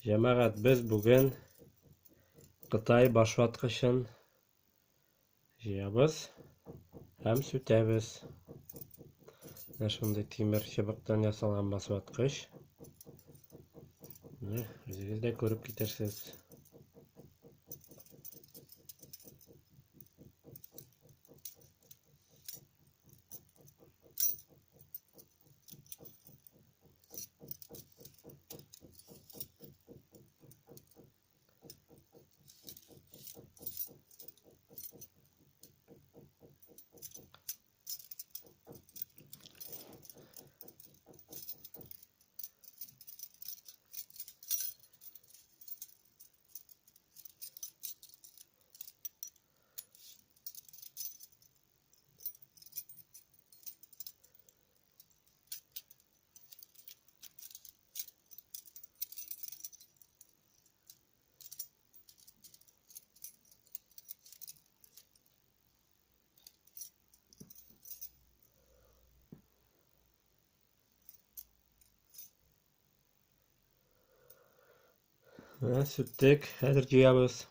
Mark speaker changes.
Speaker 1: Җәмәгать, без бүген Кытай башваткычын җыябыз һәм сүтәбез. Менә шундый тимер чыбыктан ясалган башваткыч. Менә үзегез дә күреп китерсез. Менә сүттек, хәзер җыябыз.